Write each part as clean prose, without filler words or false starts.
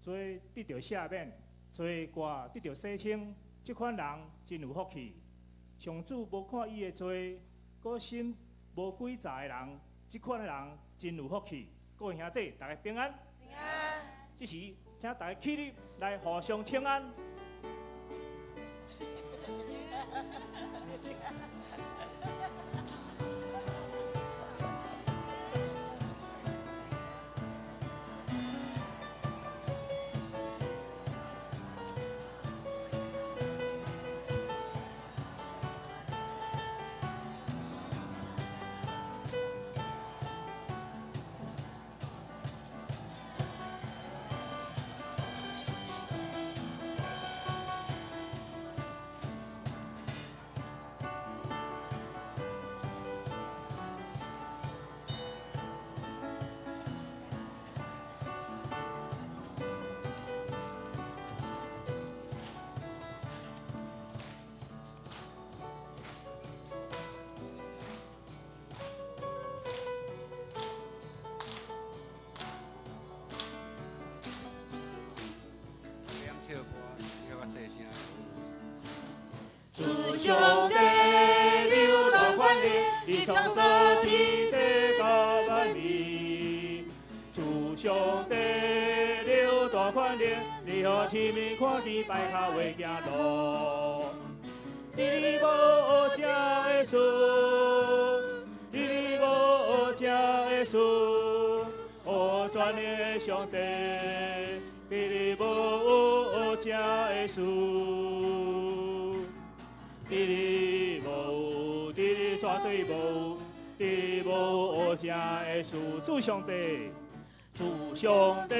罪得著赦免，罪過得著洗清，這款人真有福氣。上主無看伊的罪，閣審無詭詐的人，這款的人真有福氣。各位兄弟，大家平安。平安。這時，請大家起立來互相請安。主上帝，你有大權能，你創造天地佮萬物。主上帝，你有大權能，你予親耳看見白跤會行路。佇你無學的事，佇你無學的事，哦，全能的上帝，佇你無學的事。佇你無，佇你絕對無，佇你無學的事。主上帝，主上帝，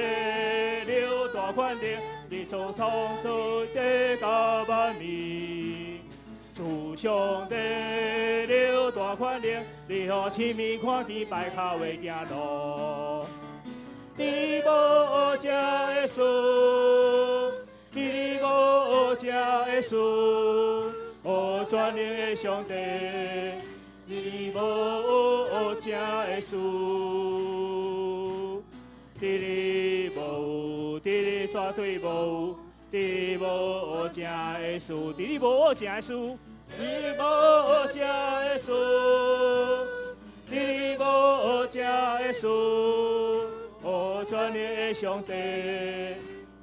你有大權能，你創造天地佮萬物。主上帝，你有大權能，你予親耳看見白跤會行路。佇你無學的事，佇你無學的事，哦，全能的上帝，你無學的事，佇你無，佇你絕對無，佇你無學的事，佇你無學的事，佇你無學的事，佇你無學的事，哦，全能的上帝，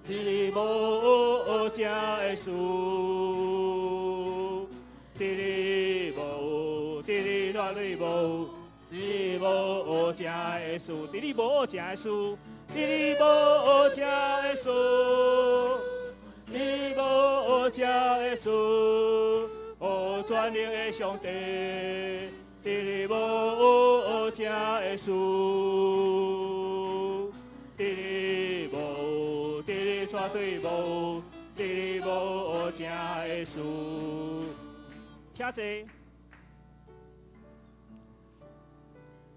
佇你無學的事。佇你無，佇你絕對無，佇你無學的事，佇你無學的事，佇你無學的事，佇你無學的事，哦，全能的上帝，佇你無學的事，佇你無，佇你絕對無，佇你無學的事。請坐。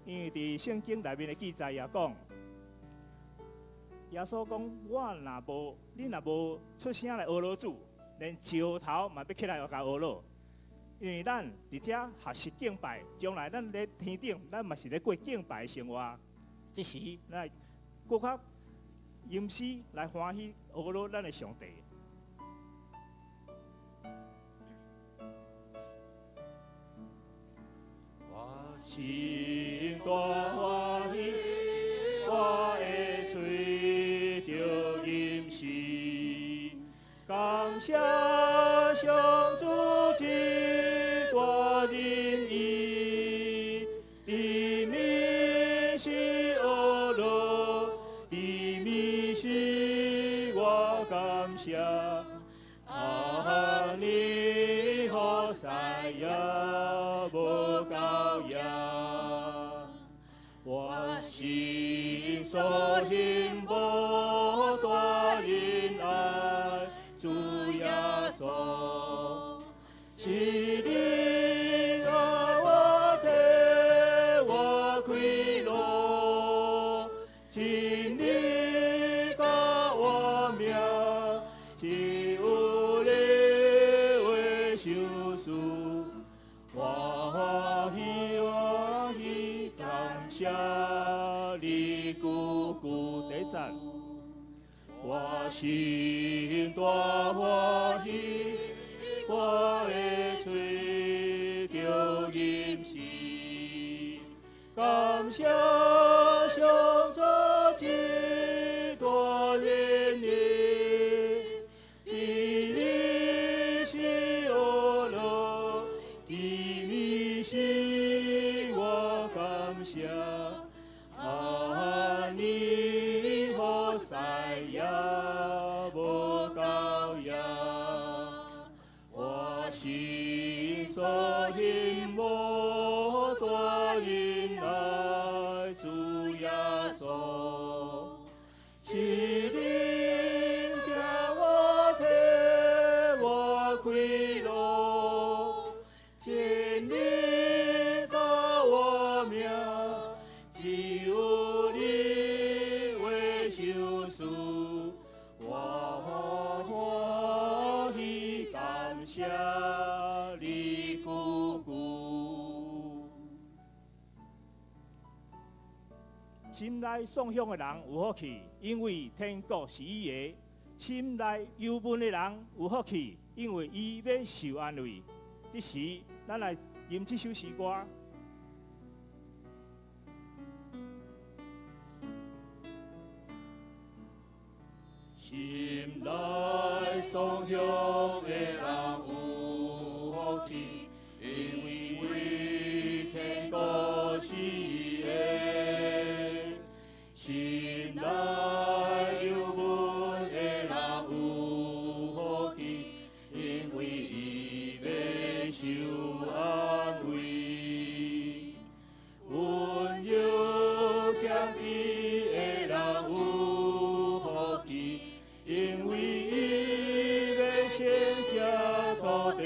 因為佇聖經內面的記載也講，耶穌講：我若無，你若無出聲來呵咾主，連石頭嘛欲起來共呵咾。因為咱佇遮學習敬拜，將來咱咧天頂，咱嘛是咧過敬拜的生活。這時，咱閣較吟詩來歡喜呵咾咱的上帝。我心大歡喜，我的喙著吟詩，感謝上主這大仁義，治暝時呵咾，治暝時我感謝，阿彌好西也無夠也，我心所行無大仁愛，主耶穌，是你愛我替我開路，請你教我命，只有你話相似，我歡喜歡喜感謝你久久第一節，我我心大歡喜，我的喙著吟詩，感謝上主這大恩惠，佇你是呵樂，佇你是我感謝。按呢好勢也無夠也，我心所欣慕大仁愛主耶穌，是恁行我替我開路，真理教我命，只有你話相似，我歡喜感謝你久久。心內爽享的人有福氣，因為天國是伊的；心內憂悶的人有福氣，因為伊欲受安慰。這時，咱來吟這首詩歌。心內爽享的人有福氣，因為天國是伊的。心內憂悶的人有福氣，因為伊欲受安慰。溫柔謙卑的人有福氣，因為伊欲承接土地。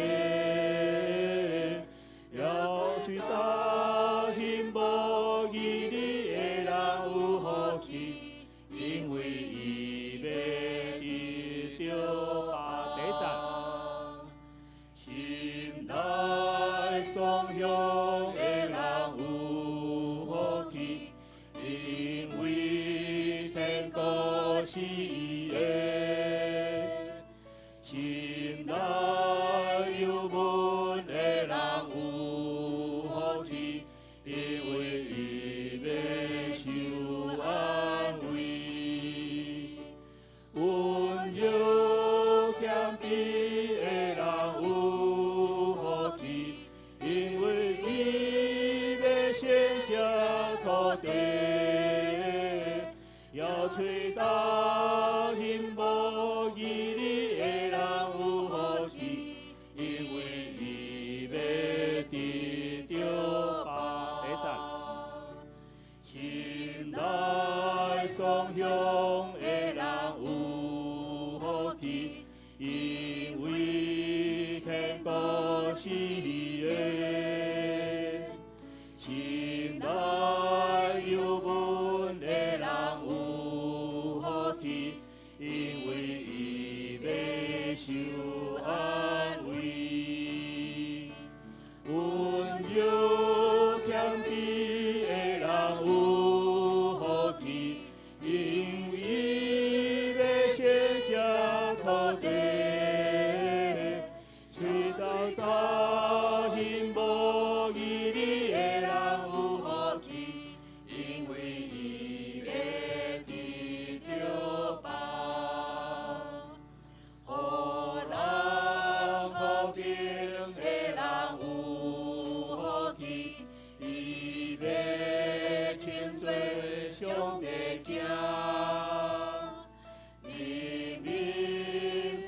搖喙焦興無義理的人有福氣，因為伊欲得著飽。第一節，心內爽享的人有福氣，因為天國是伊的。心內憂悶的人有福氣，因為伊欲受安慰。溫柔謙卑的人有福氣，因為伊欲承接土地。搖喙焦興無義理的人有福氣，因為伊欲得著飽。第一節，心內爽享的人有福氣，因為天國是伊的。心內憂悶的人有福氣，因為伊欲受安慰。溫柔謙卑的人有福氣，因為伊欲承接土地。喙焦焦興無義理的人有福氣，因為伊欲得著飽。予人和平的人有福氣，伊欲稱做上帝囝。憐憫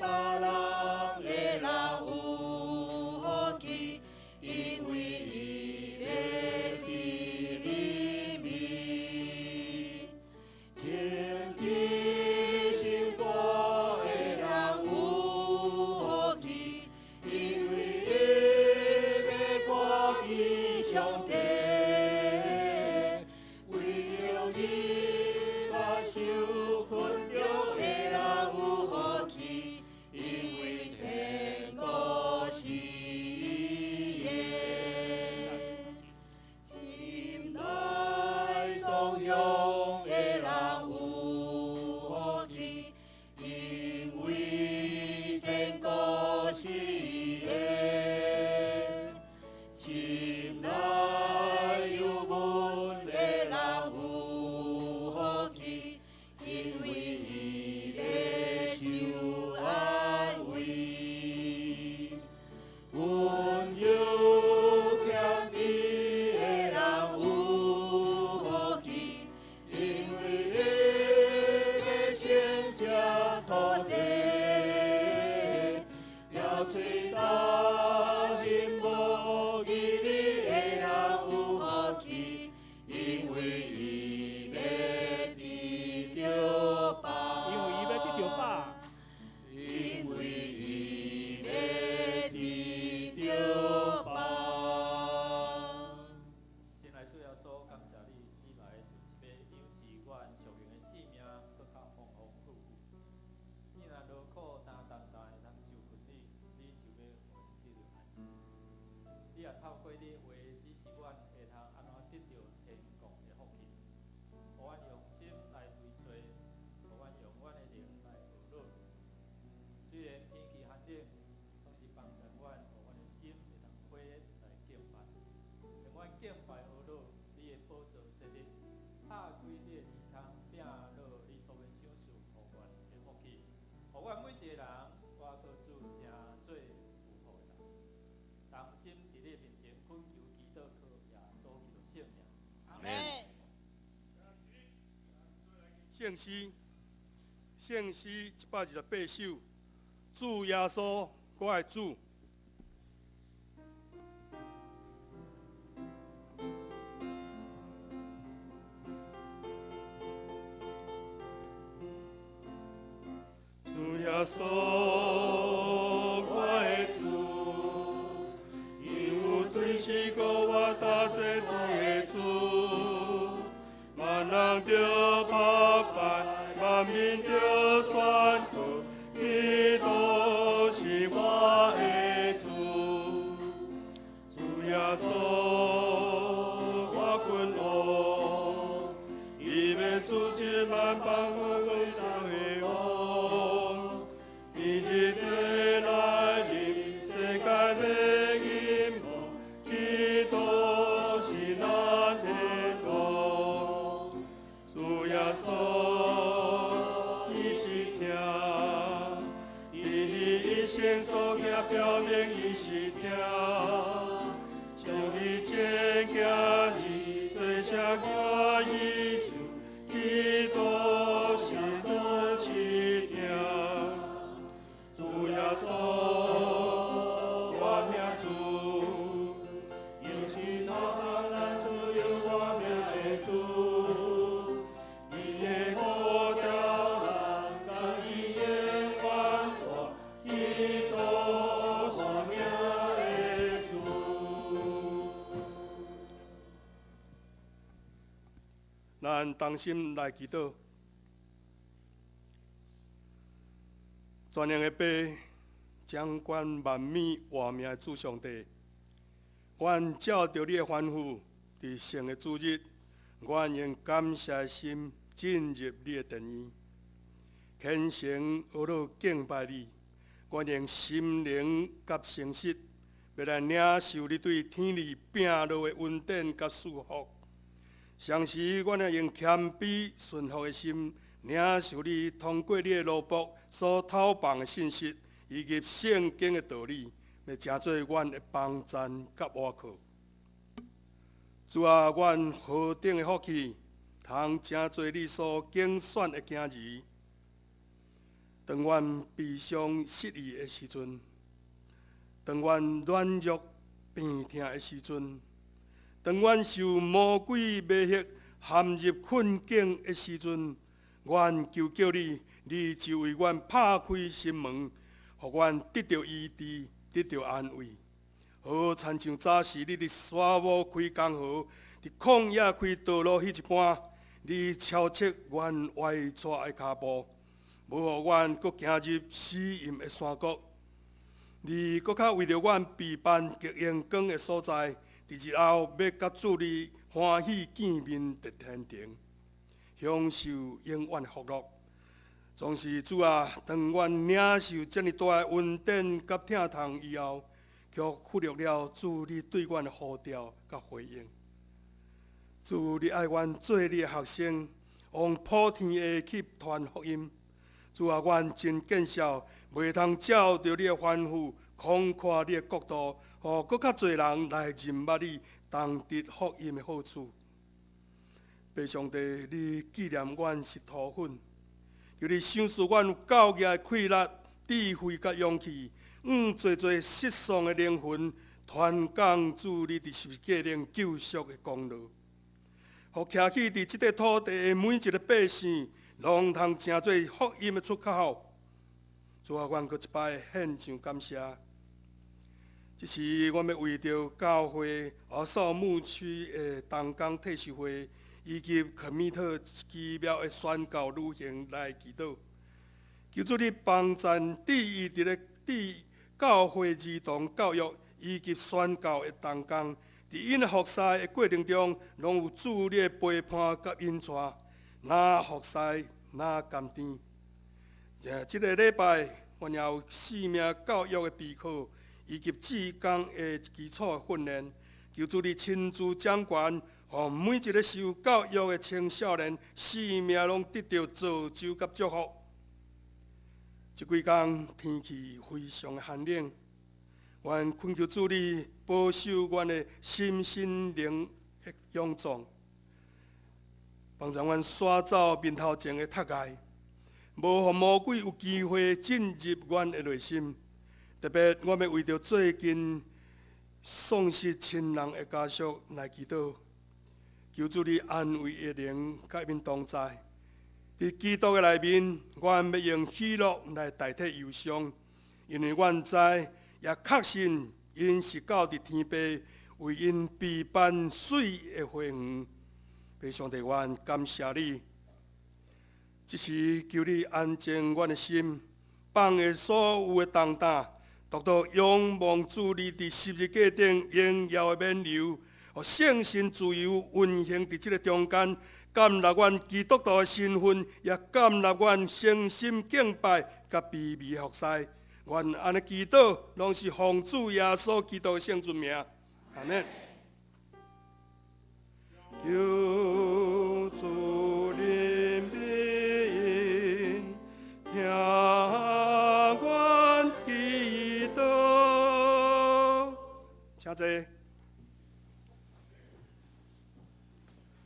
別人的人有福氣，因為伊欲得憐憫。清潔心肝的人有福氣，因為伊欲看見上帝。為著義受困著的人有福氣，因為天國是伊的。心內爽享的人有福氣，聖詩，聖詩128首，主耶穌，我的主。主耶穌，我的主，伊有對死過我搭這當的主，萬人著拍敗，萬民著宣告，基督是我的主。主耶穌，我君王，伊欲主治萬邦，我做的王。伊日的來臨，世界欲隱沒，基督是咱的王。主耶穌，伊是疼，伊一生所行表明伊是疼，將伊真行義，做啥我宇宙，基督是主是疼。主耶穌，我命主，應是他咱主有我命的主，伊的呼召咱，將伊永遠大，基督是命的主。咱同心來祈禱。全能的父，掌管萬物活命的主上帝，阮照著你的吩咐，佇聖的主日，阮用感謝的心進入你的殿院，虔誠呵咾敬拜你。阮用心靈佮誠實，欲來領受你對天地摒落的恩典佮祝福。同時，阮也用謙卑順服的心，領受你通過你的奴僕所透放的信息，以及聖經的道理，欲成做阮的幫贊佮倚靠。主啊，阮何等的福氣，通成做你所揀選的囝兒。當阮悲傷失意的時陣，當阮軟弱病痛的時陣，當阮受魔鬼迷惑陷入困境的時陣，阮求叫你，你就為阮拍開心門，予阮得著醫治，得著安慰。好親像早時你佇沙漠開江河，佇曠野開道路彼一般，你超斥阮歪跩的跤步，無予阮閣行入死蔭的山谷。你閣較為著阮備辦極榮光的所在，佇日後欲佮主你歡喜見面佇天庭，享受永遠的福樂。總是主啊，當阮領受這爾大的恩典佮疼痛以後，卻忽略了主你對阮的呼召佮回應。主，你愛阮做你的學生，往普天下去傳福音。主啊，阮真見笑，袂通照著你的吩咐，擴闊你的國度，予閣較濟人來認捌你，同得福音的好處。父上帝，你紀念阮是土粉，求你賞賜阮有夠額的氣力、智慧佮勇氣，向濟濟失喪的靈魂傳講主你佇十字架頂救贖的功勞，予徛起佇這塊土地的每一个百姓，攏通成做福音的出口。主啊，阮閣一擺獻上感謝。這時，阮欲為著教會阿數牧區的同工退修會，以及肯米特奇妙的宣教旅行來祈禱，求主你幫贊致意佇咧佇教會兒童教育以及宣教的同工，佇𪜶的服侍的過程中，攏有主你的陪伴佮引帶，若服侍若甘甜。這个禮拜，阮也有生命教育的備課，以及志工的基礎訓練，求主你親自掌權，予每一个受教育的青少年，生命攏得著造就佮祝福。這幾工天氣非常的寒冷，阮懇求主你保守阮的心身靈的勇壯。幫助阮徙走面頭前的窒礙，無予魔鬼有機會進入阮的內心。特別，我欲為著最近喪失親人的家屬來祈禱，求主你安慰的靈佮𪜶同在。佇基督的內面，阮欲用喜樂來代替憂傷，因為阮知也確信，𪜶是到佇天父為𪜶備辦媠的花園。父上帝，阮感謝你，這時求你安靜阮的心，放下所有的重擔，獨獨仰望主你佇十字架頂榮耀的免猶，予聖神自由運行佇這个中間，建立阮基督徒的身份，也建立阮誠心敬拜佮卑微服侍。阮按呢祈禱，攏是奉主耶穌基督的聖尊名。阿們。求主憐憫，聽阮祈禱。請坐。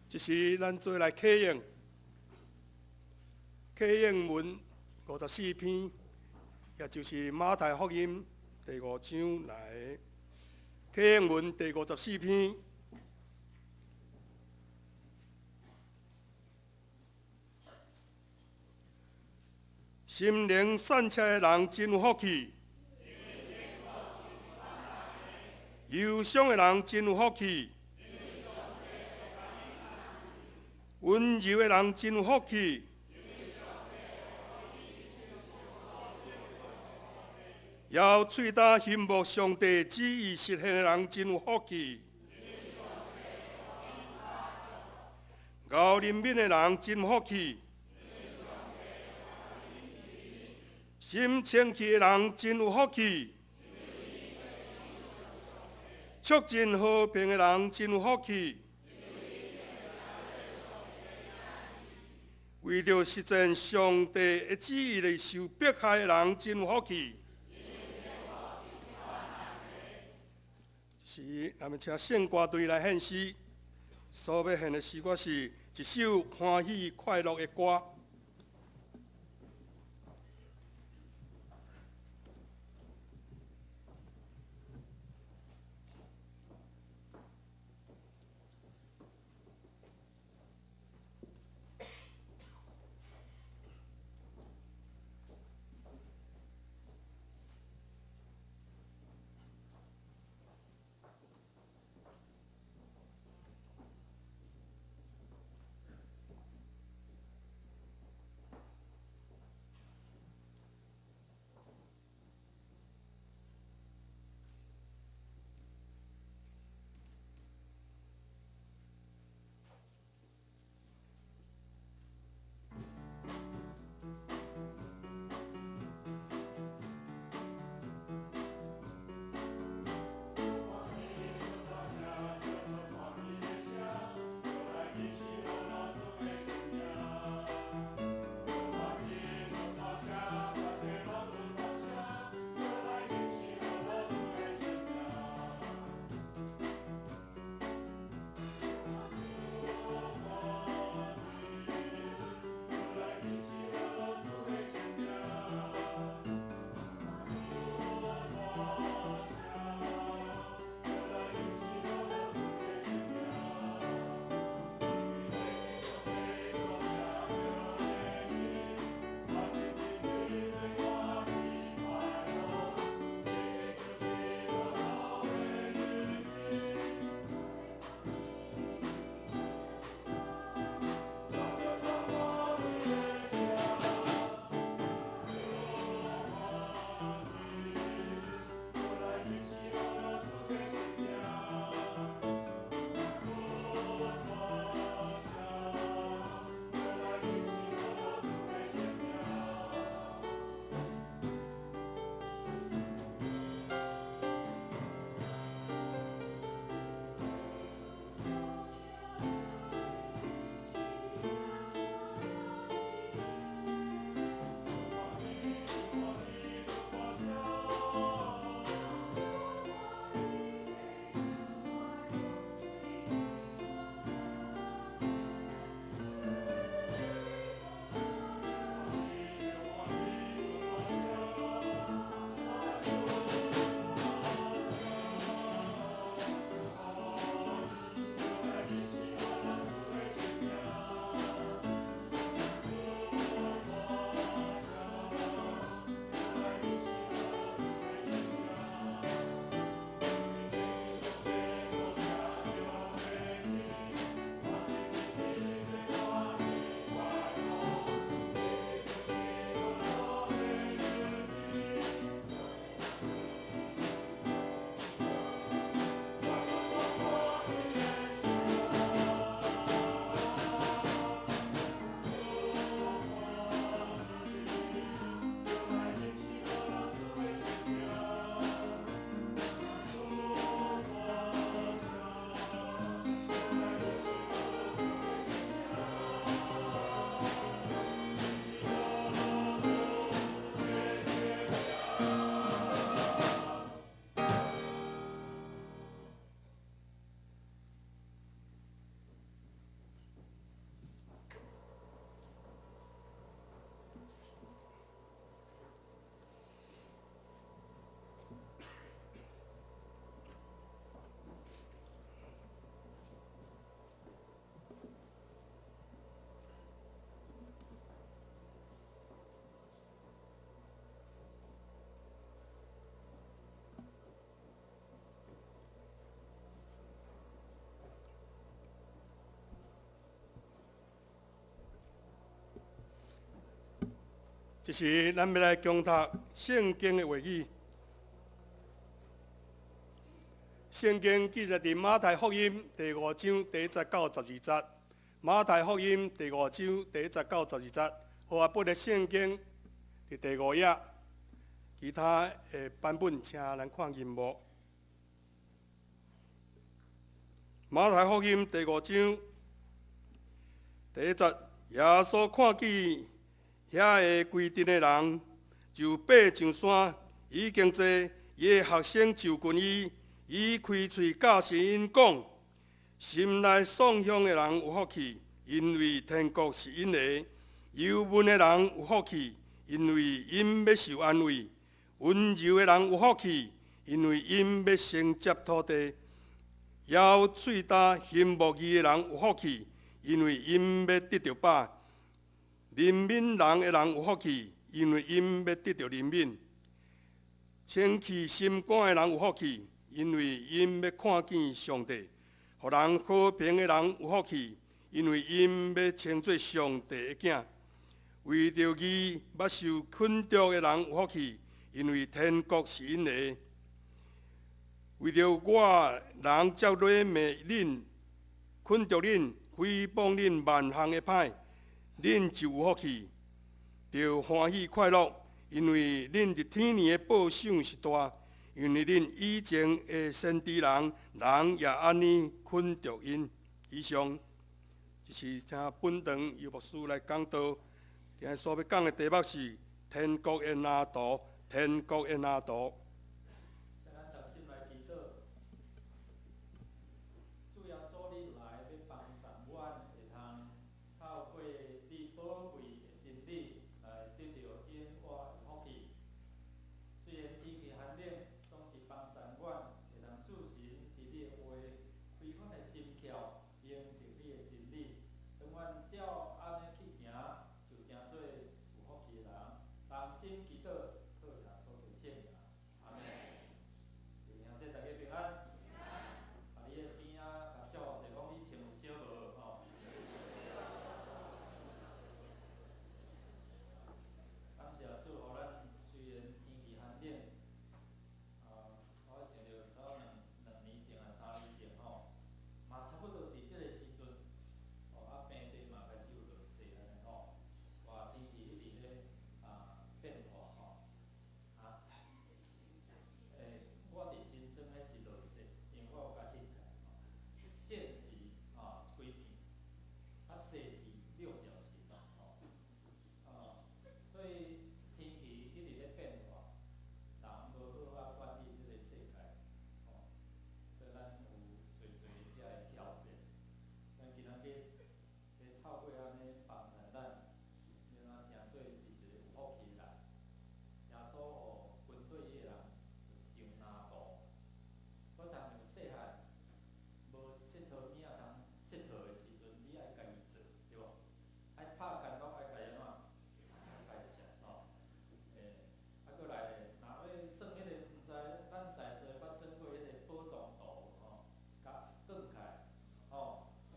這時，咱做來啟應，啟應文54篇，也就是馬太福音第五章來。啟應文第54篇。心靈散赤的人真有福氣，憂傷的人真有福氣，溫柔的人真有福氣，搖喙焦欣慕上帝旨意實現的人真有福氣，厚憐憫的人真有福氣，心清氣的人真有福氣，促進和平的人真有福氣，為著實踐上帝的旨意來受迫害的人真有福氣。是，咱們請聖歌隊來獻詩，所欲獻的詩歌是一首歡喜快樂的歌。這時，咱欲來恭讀聖經的話語。聖經記載佇馬太福音第五章第一節到十二節。馬太福音第五章第一節到十二節，和合本的聖經佇第五頁，其他的版本請咱看螢幕。馬太福音第五章第一節，耶穌看見遐个規陣的人，就爬上山，已經坐，伊的學生就近伊，伊開喙教訓𪜶講：心內喪胸的人有福氣，因為天國是𪜶的；憂悶的人有福氣，因為𪜶欲受安慰；溫柔的人有福氣，因為𪜶欲承接土地；枵喙焦行牧義的人有福氣，因為𪜶欲得著飽；憐憫人的人有福氣，因為𪜶欲得著憐憫；清氣心肝的人有福氣，因為𪜶欲看見上帝；予人和平的人有福氣，因為𪜶欲稱做上帝的囝；為著義捌受困著的人有福氣，因為天國是𪜶的；為著我人接來罵恁、困著恁、誹謗恁萬項的歹，恁就有福氣，著歡喜快樂，因為恁佇天裡的報賞是大。因為恁以前的先知人，人也按呢困著𪜶。以上就是請本堂游牧師來講道。今日所欲講的題目是天國的藍圖，天國的藍圖。請咱同心來祈禱。主耶穌，你來欲幫助阮，會通透過你寶貴的真理來得著永活的福氣。雖然天氣寒冷，總是幫助阮會通注神佇你的話，開阮的心竅，明白你的真理。當阮照按呢去行，就成做有福氣的人。同心祈禱，靠耶穌的聖名，阿們。兄弟大家平安。啊，你的邊仔共笑者講你穿有燒無吼？感謝主，予咱雖然天氣寒冷，啊，我想著到兩年前啊3年前吼，嘛差不多佇這个時陣，吼啊平地嘛開始有落雪按呢吼，哇，天氣一直咧啊變化吼，啊，我佇新莊彼是落雪，因為我有共翕起來吼，雪是啊一規片，啊雪是六角形吼，啊，所以天氣一直咧變化，人無好好管理這個世界，吼，所以咱有濟濟遮的挑戰。咱今仔日欲透過按呢幫助咱，欲按怎成做是一個有福氣的人。耶穌予軍隊伊的人有一張藍圖，我親像細漢無𨑨迌物仔通𨑨迌的時陣，你愛家己做，對無？愛拍工攏愛家己按怎？家己寫吼。啊，閣來，若欲算彼个，毋知咱在座捌算過彼个寶藏圖無吼？共轉開，吼，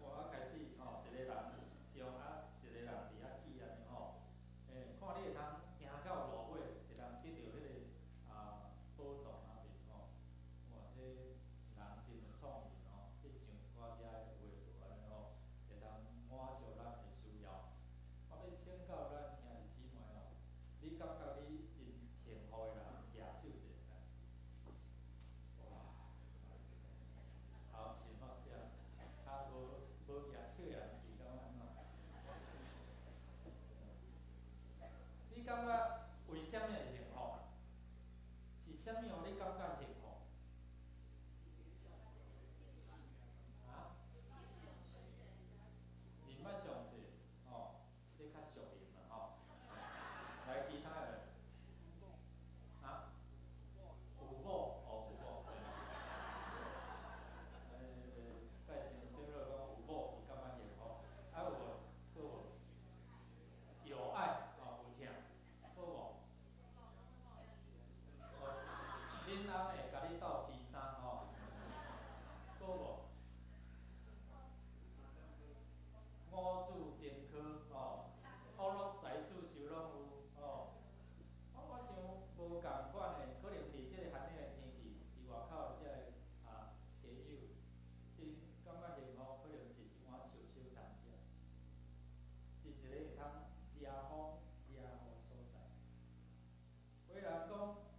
哇，啊開始吼，一個人用啊，一個人佇遐記按呢吼，看你會通行到落尾，會通得著彼个啊寶藏啊未吼？哇，這人真有創意吼，去想一寡遮的有的無按呢吼，會通滿足咱的需要。我欲請教咱兄弟姊妹吼，你感覺你真幸福的人，舉手一下來。哇，頭前吼這，較無舉手的人是感覺按怎？你感覺為啥物會幸福？是啥物予你感覺幸福？啊？認捌上帝，吼，這較屬靈啦吼。來，其他的。個會通遮風遮雨的所在。有的人講，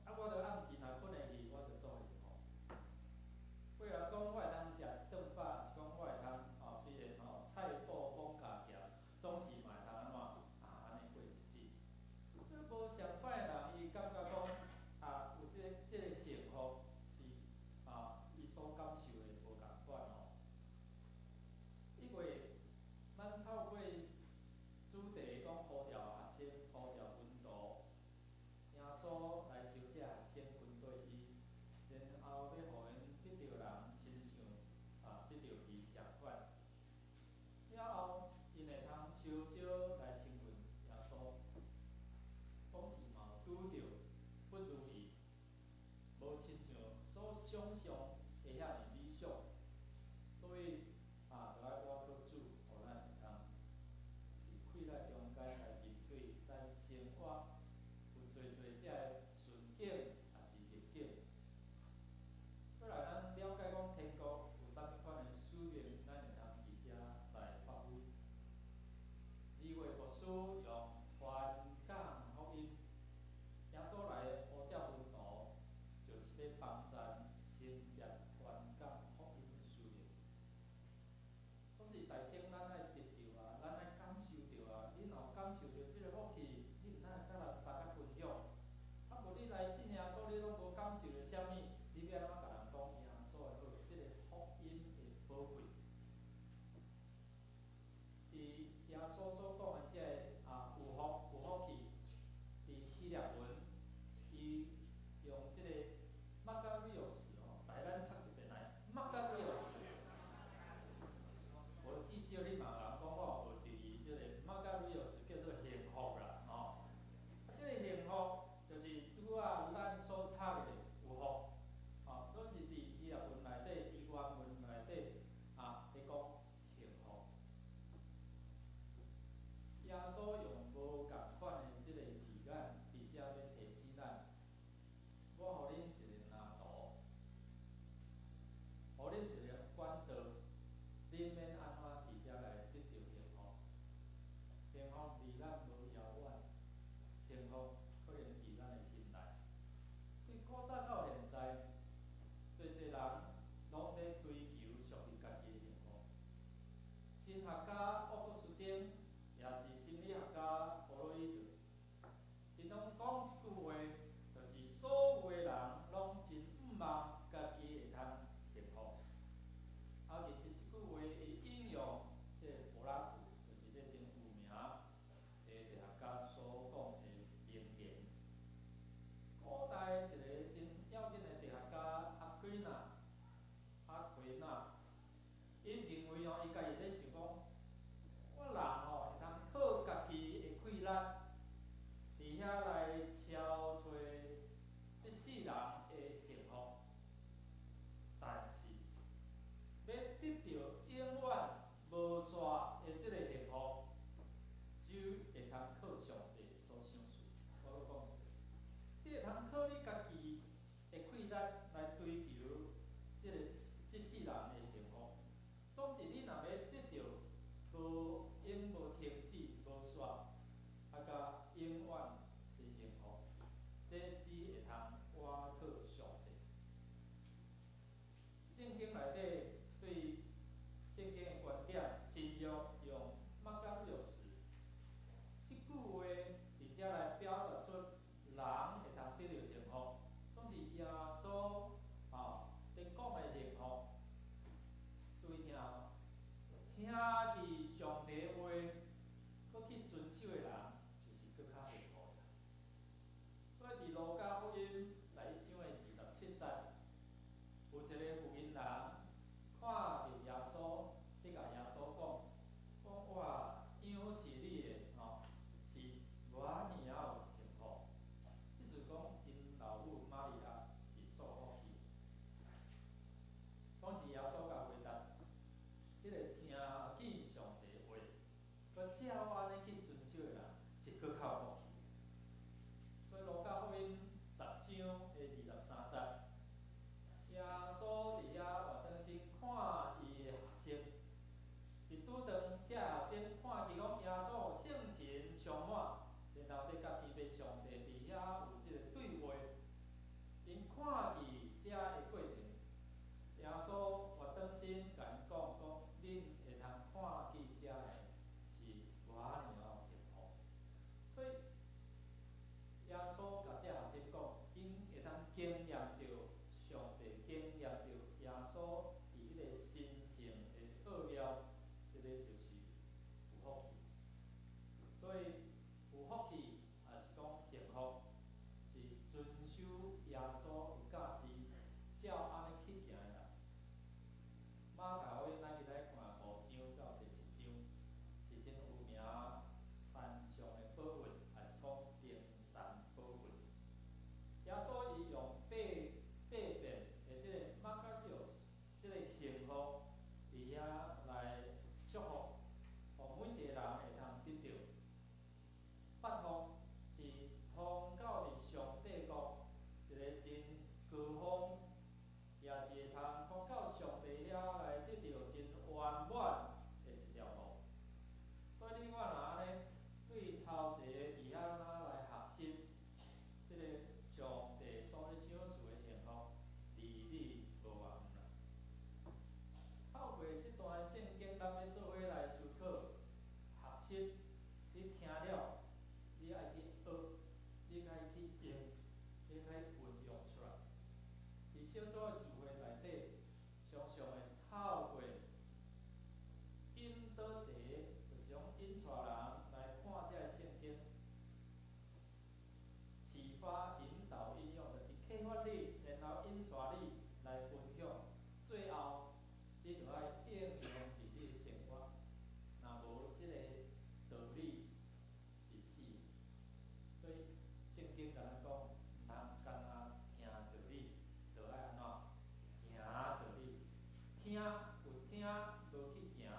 啊，我著暗時若睏會去，我就足幸福。有的人講，我會通食一頓飽，是講我會通吼，雖然吼菜脯罔咬徛，總是嘛會通按怎啊按呢過日子。所以無相仝的人，伊感覺講啊，有這個幸福是啊，伊所感受的無仝款哦。因為咱透過主題講呼召學生、呼召門徒，耶穌來招這學生跟綴伊，然後欲予𪜶得著人親像啊，得著伊相款。了後，𪜶會通相招來親近耶穌，總是嘛有拄著不如意，無親像所想像的遐爾理想，所以啊，著愛倚靠主，予咱會通佇困難中間來面對咱生活有濟濟這个順境，抑是逆境。過來，咱了解講天國有啥物款的使命，咱會通佇遮來發揮。2月牧師用傳講福音，耶穌來呼召門徒，就是欲幫贊承接傳講福音的使命。總是大聲，咱愛得著啊，咱愛感受著啊。你若有感受著這个福氣，你毋通會佮人相佮分享。啊，無你來信耶穌，你攏無感受著啥物，你欲按怎共人講耶穌的好？這個福音的寶貴。佇耶穌所講的這个啊，有福有福氣，佇希臘文，伊用這個 μακάριο 吼，來咱讀一遍來，μακάριο。無至少你嘛會講我有學一字，這個 μακάριο 叫做幸福啦，吼。啊，這個幸福就是拄仔咱所讀的有福，吼，攏是佇希臘文內底，佇原文內底啊，咧講幸福。耶穌用無仝款的這個字眼，佇遮欲提醒咱，我予恁一个藍圖，予恁一個管道，恁免按怎佇遮來得著幸福。幸福離咱無遙遠，幸福可能佇咱的心內。對古早到現在，濟濟人攏咧追求屬於家己的幸福。神學家奧古斯丁，也是心理學家弗洛伊德，𪜶攏講一句話，就是所有的人攏真向望家己會通幸福。啊，其實這句話伊引用這個柏拉圖，就是這真有名的哲學家。習，你聽了，你愛去學，你愛去用，你愛運用出來。佇小組的聚會內底，常常會透過引導題，就是講引帶人來看這个聖經，啟發、引導、應用，就是啟發你，然後引帶你來分享，最後你就愛應用佇你的生活。若無這个道理是死的。所以聖經共咱講，毋通干焦聽道理，著愛按怎行道理。聽有聽，無去行，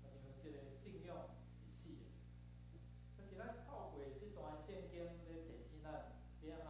我想這个信仰是死的。所以今仔透過這段聖經咧提醒咱，欲按怎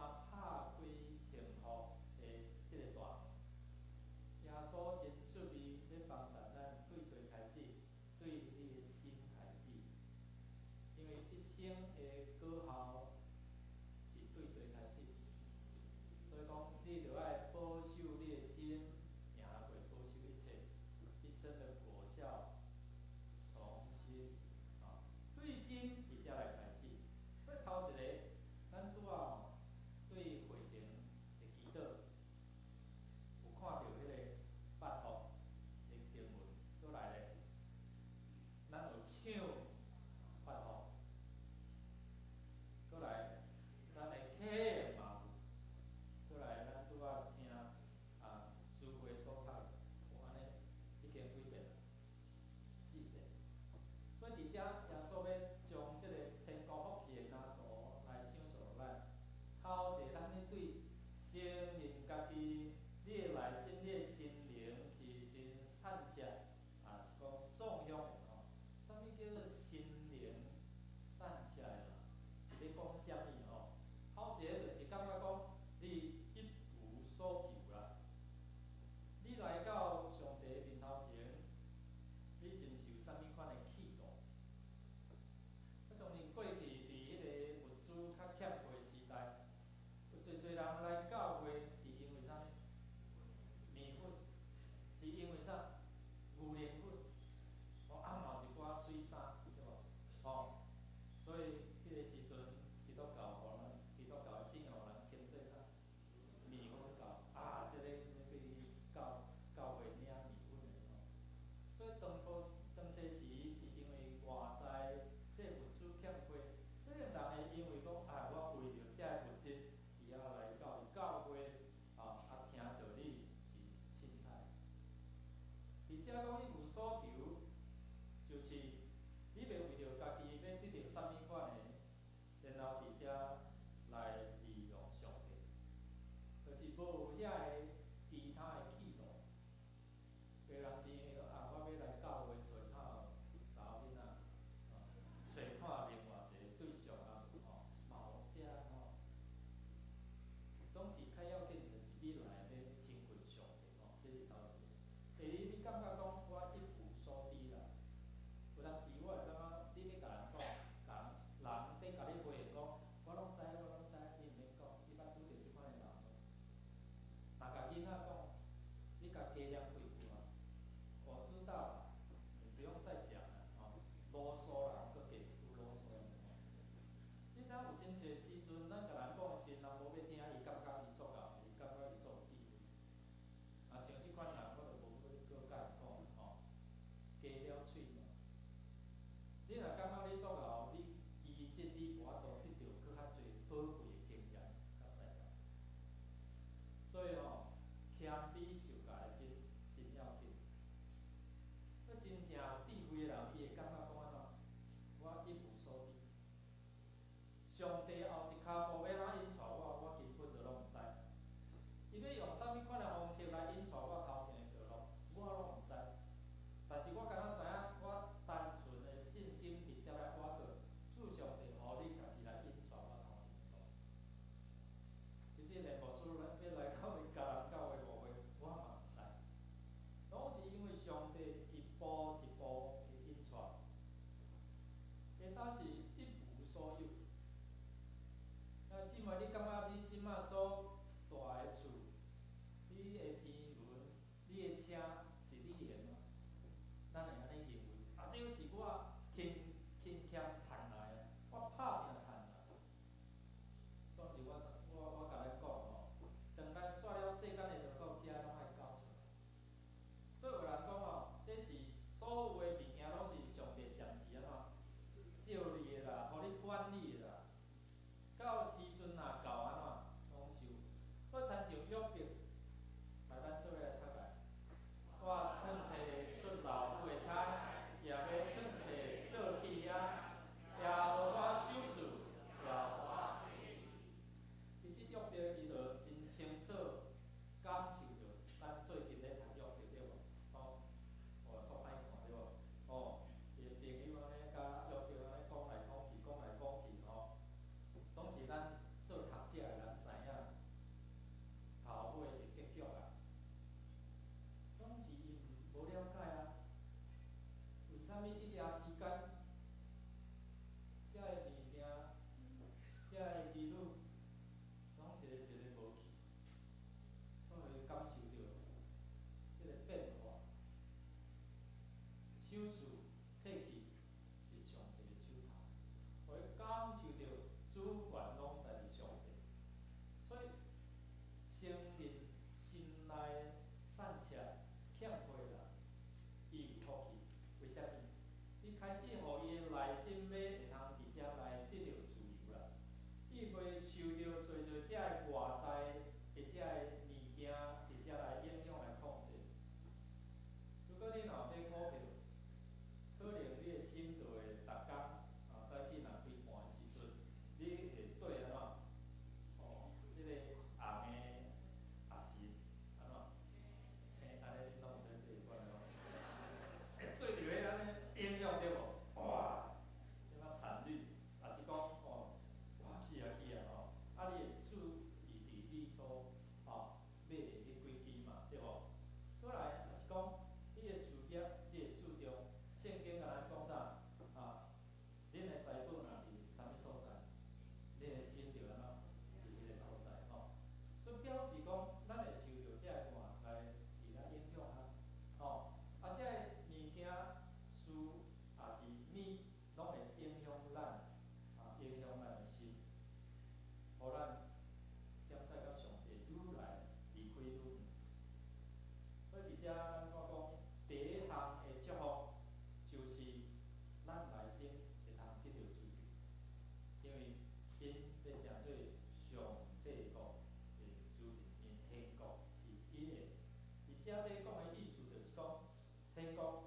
遮咧講的意思就是講，天國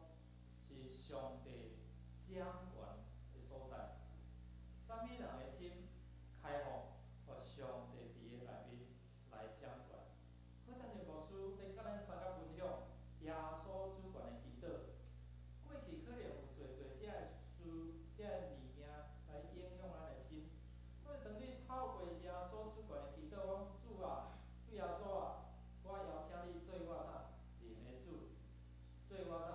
是上帝掌權的所在。啥物人的心開放，予上帝佇伊內面來掌權。何贊成牧師咧佮咱相佮分享耶穌主權的祈禱。過去可能有濟濟遮的事、遮的物件來影響咱的心。所以當你透過耶穌主權的祈禱，講主啊，主耶穌啊，我邀請你做我啥靈的主，做我啥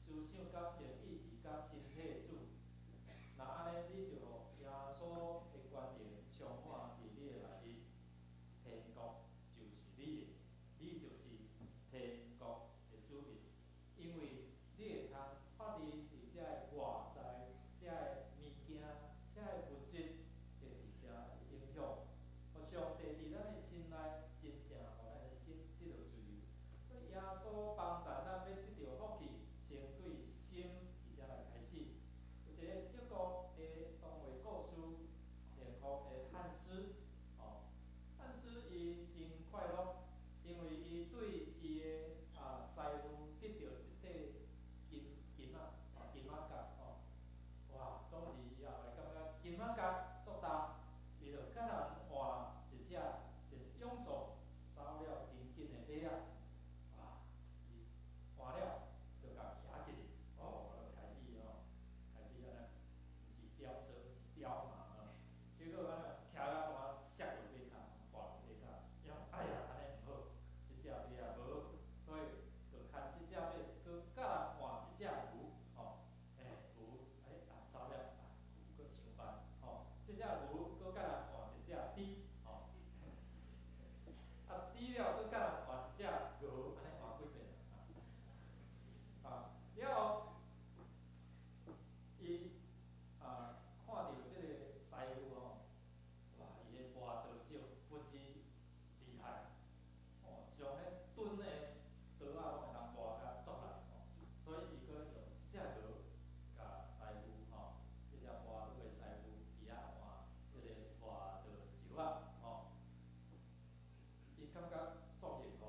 思想、感情、意志佮身體的主。若按呢，你就予耶穌的權能充滿佇你的內面，天國就是你的，你就是天國的子民，因為你會通脫離佇遮的外在、遮的物件、遮的物質，會佇遮影響。予上帝佇咱的心內真正予咱的心得著自由。所以耶穌幫助咱欲得著福氣，先對心佇遮來開始。有一個德國的童話故事，幸福的漢斯，哦，漢斯伊真快樂，因為伊對伊的師傅得著一塊金金仔，哦，金仔角，吼，哇，總之伊後來感覺金仔角足重，伊就共人換一隻真勇壯、走了真緊的馬仔，哇，伊換了就共騎起去，哦，就開始吼，開始按呢，毋是飆車，是飆馬啊，結果按呢騎甲怎啊摔落馬跤，跌落馬跤，伊講哎呀，按呢毋好，這隻馬仔無好，所以就牽這隻馬，閣共人換一隻牛，吼，欸，牛，欸啊走了，啊牛閣傷慢，吼，這隻牛閣共人換一隻豬，吼，啊豬了閣共人換一隻鵝，按呢換幾遍啊，啊了後，伊看著這個師傅吼，哇，伊的磨刀石不止厲害，哦，將彼鈍的刀仔攏會當磨甲足利吼，所以伊閣用這隻牛共師傅吼，這隻磨刀的師傅佇遐換這個磨刀石仔吼，伊感覺足幸福，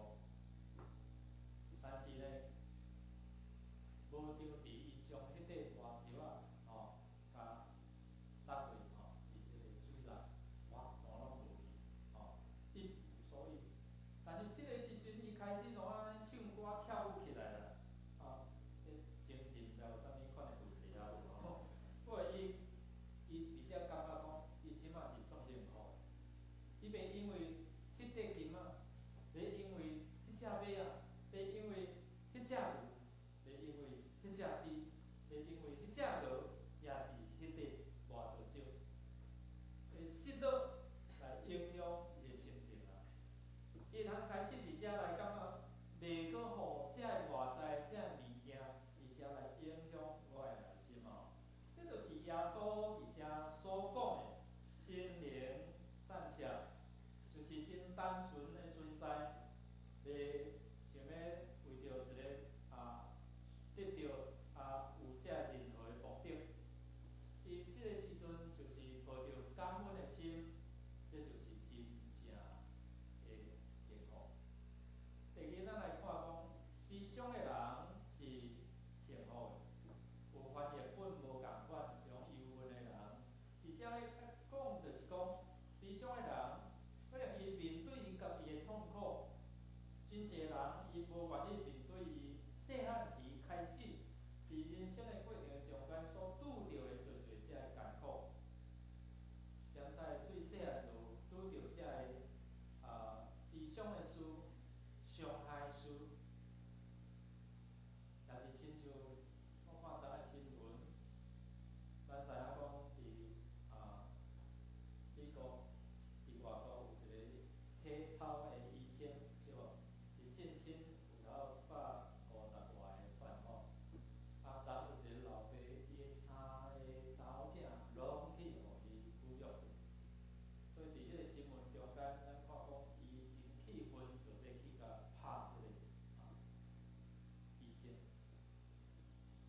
但是呢，無著佇伊將彼塊磨石仔吼，共落去吼，佇這個水內，哇，全攏無去，吼，一無所有。但是這個時陣，伊開始怎按呢唱歌跳舞起來啦，吼，彼精神毋知有啥物款的問題啊無吼。不過伊伊佇遮感覺講，伊這馬是足幸福的，伊袂因為彼塊金仔，袂因為彼隻馬仔，袂因為彼隻牛，袂因為彼隻豬，袂因為彼隻鵝，抑是彼塊磨刀石，會失落來影響伊的心情啊。伊會通開始佇遮來感覺，袂閣予遮的外在、遮的物件，佇遮來影響我的內心哦。這就是耶穌佇遮所講的心靈善巧，就是真單純的存在，袂想欲為著一個得著有遮任何的目的。伊這個時陣就是抱著感恩的心，這就是真正的幸福。第二，咱來看講，悲傷的人是幸福的。有翻譯本無仝款，是講憂鬱的人。佇遮咧講，就是講悲傷的人，可能伊面對伊家己的痛苦，真濟人伊無願意面對伊細漢時開始，佇人生的過程中間所拄著的濟濟遮的艱苦。現在對細漢就拄著遮的悲傷的事、傷害事，也是親像我看昨昏新聞，咱知影講佇美國佇外國有一個體操的醫生，對無？伊性侵有頭150外個犯吼，啊，昨有一個老爸，伊的三個查某囝攏去予伊侮辱。所以佇彼個新聞中間，咱看講伊真氣憤，就欲去共拍這個醫生。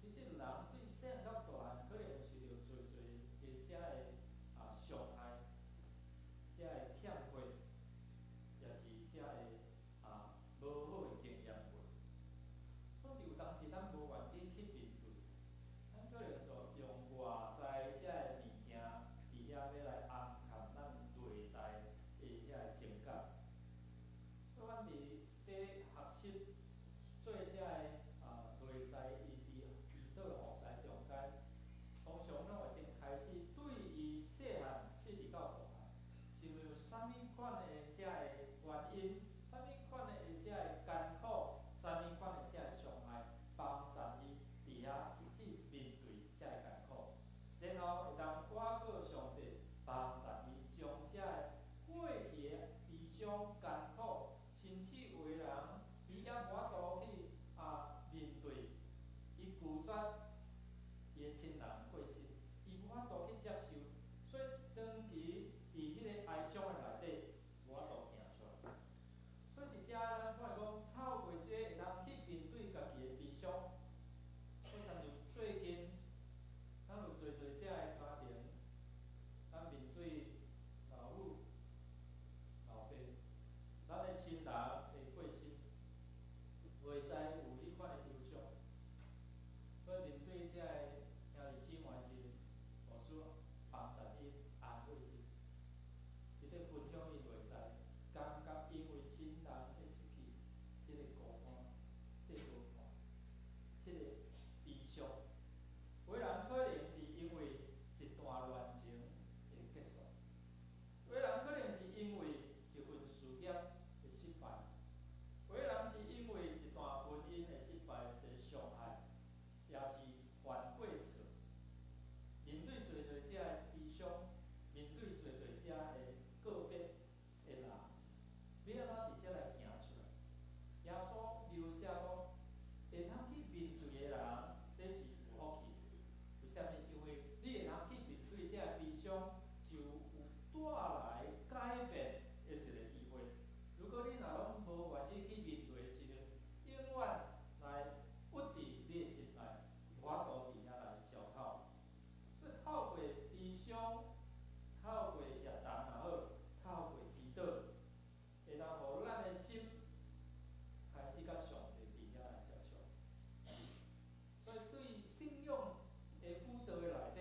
其實人對細漢到大漢，可能有受著濟濟的遮的傷害，遮的欠缺，抑是遮的無好的經驗過。伊的親人過身，伊無法度去接受，所以長期佇彼個哀傷的內底，無法度行出來。所以佇遮咱看講，透過這個會當去面對家己的悲傷，我親像最近，咱有濟濟遮的家庭，咱面對老母、老爸，咱的親人會過身，袂知有彼款的憂傷。所以面對遮個兄弟姊妹時，牧師幫助𪜶，安慰𪜶，佇咧分享伊袂知，感覺因為親人的失去，彼個孤單，彼個無伴，彼個悲傷。有的人可能是因為一段戀情的結束，有的人可能是因為一份事業的失敗，有的人是因為一段婚姻的失敗，一個傷害，也是犯過錯。面對濟濟遮的悲傷，面對濟濟遮的告別的人，欲按怎佇遮來行出來？耶穌描寫講，會通去面對的人，這是有福氣。為啥物？因為你會通去面對這個悲傷，就有帶來改變的一個機會。如果你若攏無願意去面對的時陣，永遠來鬱佇你的心內，無法度佇遐來消透。所以透過悲傷，透過協同也好，透過祈禱，會當予咱的心開始佮上帝佇遐來接觸。所以對信仰的輔導的內底，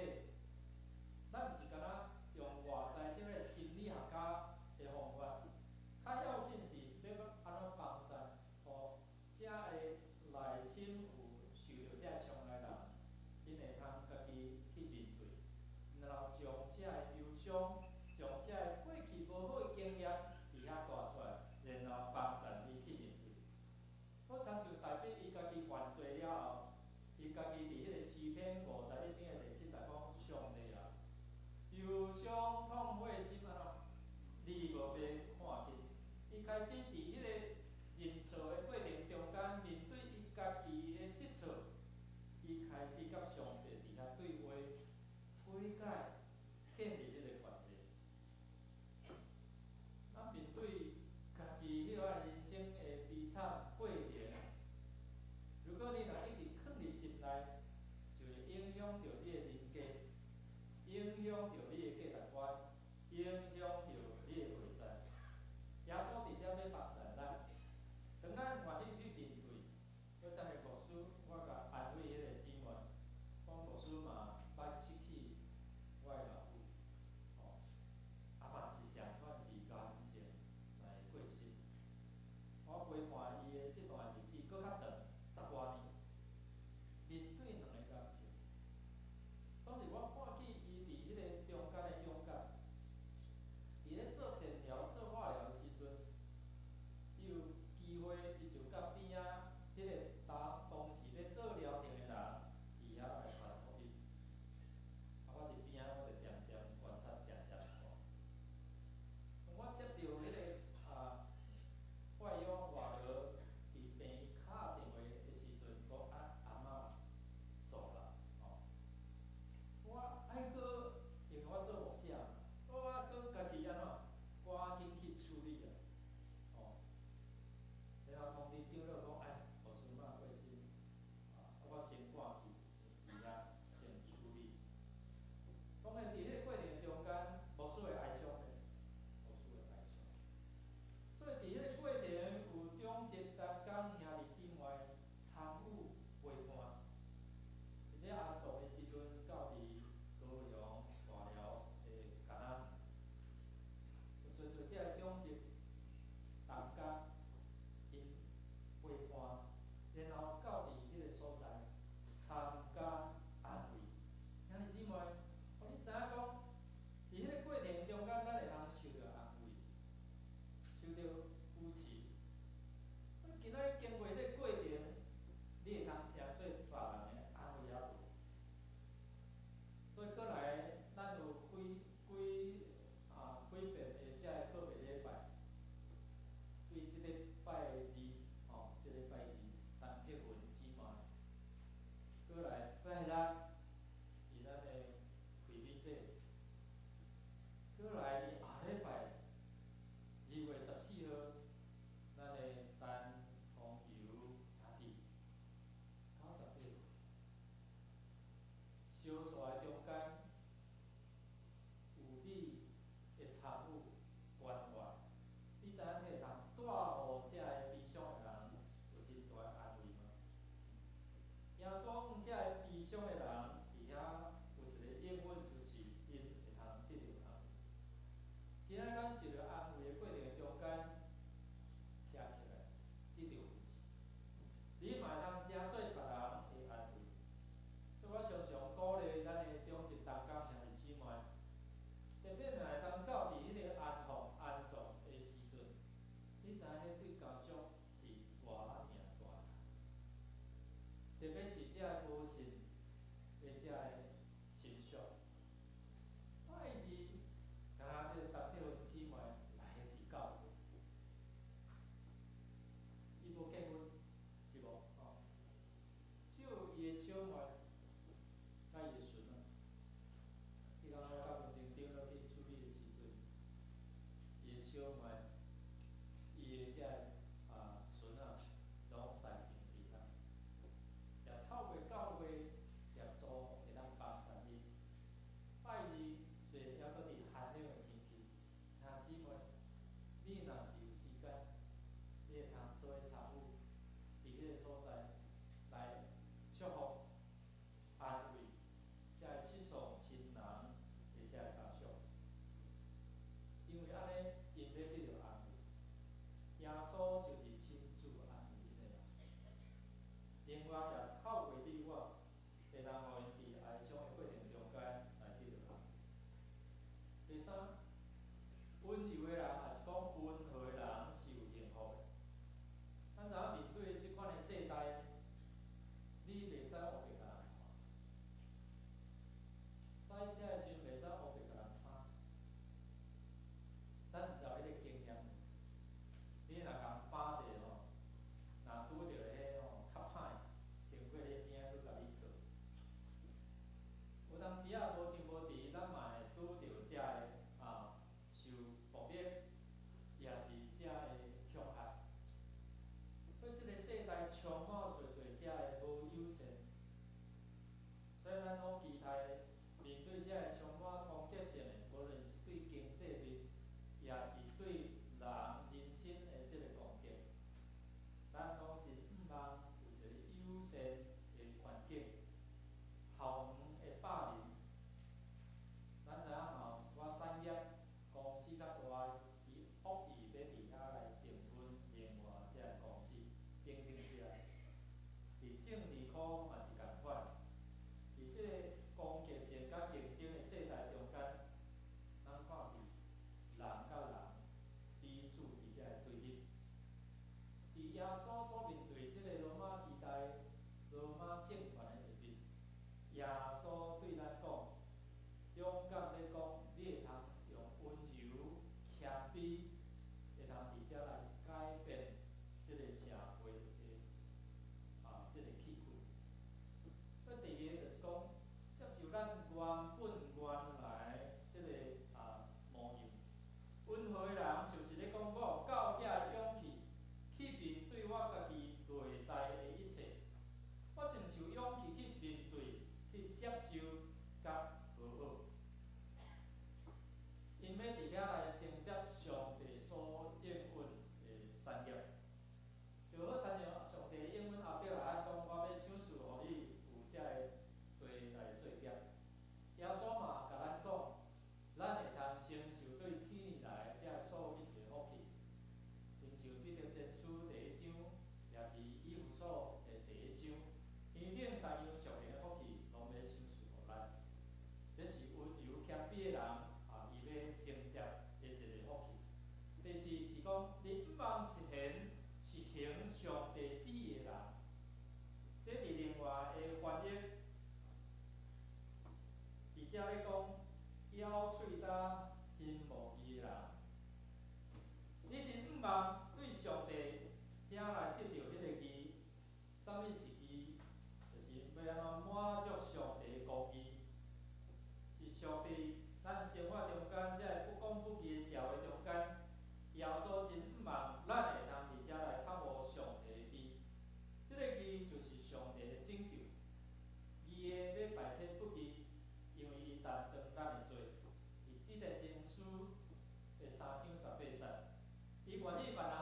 咱毋是干焦用外在這個心理學家的方法，較要緊是欲按怎幫助，予遮个內心有受著這个傷害的人，𪜶會通家己去面對，然後將這个憂傷，將這个過去無好的經驗佇遐帶出來，然後幫助伊去面對。好親像大衛伊家己犯罪了後，伊家己佇彼個詩篇51篇的第7節講：上帝啊，憂傷痛悔的心按怎，你無欲看輕。伊開始佇彼個認錯的過程中間，面對伊家己的失錯，伊開始佮上帝佇遐對話，悔改，建立彼個關係。咱面對家己彼個人生的悲慘過程，如果你若一直囥佇心內，就會影響著你的人格，影響著你的價值觀，影響著你的內在。耶穌佇遮欲幫助咱，當咱願意去面對，好親像牧師，我共安慰彼個姊妹，講牧師嘛捌失去我的老母，吼，啊嘛是相款是癌症來過身。我陪伴伊的這段日子閣較長，十外年，面對兩个癌症，總是我看見伊佇彼個中間小妹，伊的這个孫仔攏在場佇遐，也透過教會協助會當幫助𪜶。拜二雖然猶閣佇寒冷的天氣，兄姊妹，你若是有時間，你會通做伙參與佇彼个所在來祝福、安慰這个失喪親人的這个家屬，因為按呢，𪜶欲得著安慰。耶穌就是親自安慰𪜶的人。另外，也透過你我，會當予𪜶佇哀傷的過程中間來得著安慰。第三，溫柔的人，抑是講溫和的人是有幸福的。咱知影面對這款的世代，你袂使烏白共人看，駛車的時陣袂使烏白共人拍。咱毋知有彼个經驗，你若共拍一下吼，若拄著彼吼較歹，經過彼邊閣共你吵。有當時仔無定無佇，咱嘛會拄著遮个受暴力，也是遮个恐嚇。所以這个世代充滿濟濟遮个無友善，所以咱攏期待面對遮個充滿攻擊性的，無論是對經濟面，也是對人人身的這个攻擊，咱攏真向望有一個友善的環境，校園的霸凌，咱知影吼，有一寡產業公司較大，伊惡意欲佇遐來併吞另外這个公司等等這个，佇政治科嘛是仝款，佇這个攻擊性佮競爭的世代中間，咱看見人佮人彼此佇遮個對立。佇耶穌所面對這個羅馬時代、羅馬政權的時陣，耶穌對咱講，勇敢咧講，你會通用溫柔、謙卑，會通佇遮來改變這個社會的這個氣氛。所以第二个就是講，接受咱原本原來這個模樣。溫和的人就是咧講，我有夠遮个勇氣去面對我家己內在的一切，我親像勇氣去面對、去接受佮和好。𪜶欲佇遐來承接上帝所應允的產業，就好親像上帝應允亞伯拉罕講，我欲賞賜予你有遮个地來做業。耶穌嘛共咱講，咱會通承受對天來遮所有一切福氣，親像彼得前書第一章，也是以弗所的第一章，天頂各樣屬靈的福氣，攏欲賞賜予咱。這是溫柔謙卑的人伊欲承接的一个福氣。第四是講，你向望實現實行上帝旨意的人，這佇另外的翻譯，佇遮咧講，咬喙焦行無義的人，你真向望對上帝遐來得著彼個義，啥物是義？就是欲按怎滿足上帝的公義，是上帝咱生活中間這个不公不義的社會中間，耶穌真向望咱會通佇遮來渴慕上帝的義。這個義就是上帝的拯救，義的欲代替不義，因為伊擔當咱的罪。佇彼得前書的3章18節，伊願意別人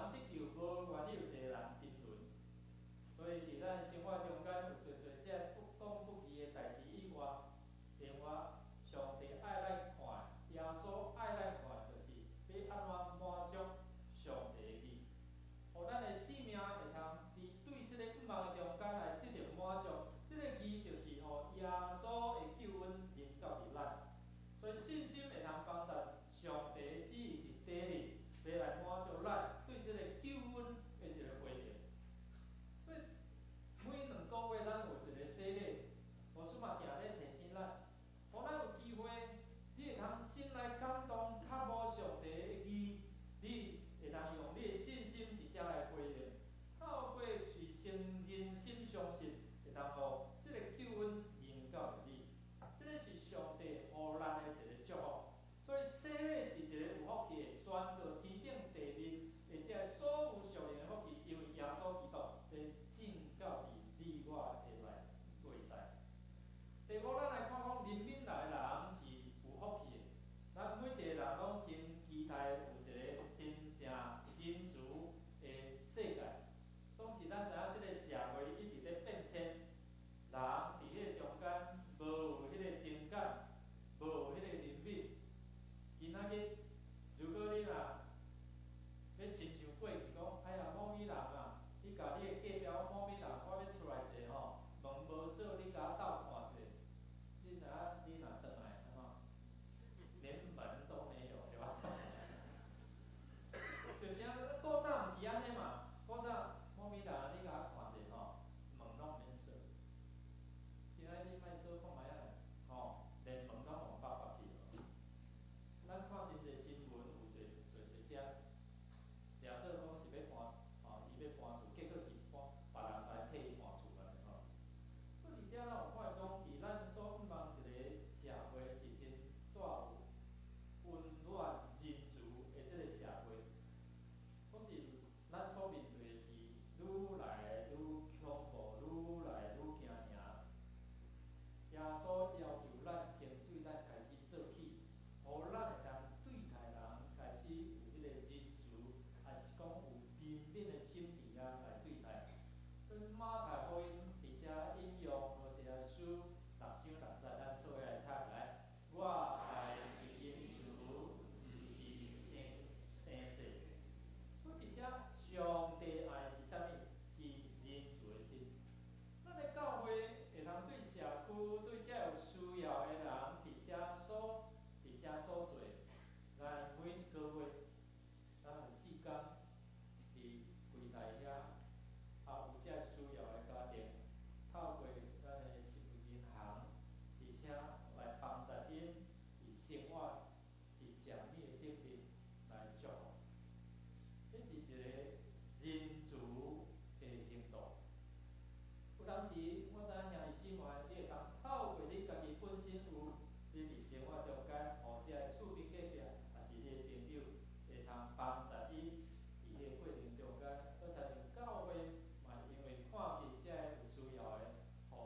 幫助伊佇彼個過程中間，閣親像教會嘛，因為看見這个有需要的，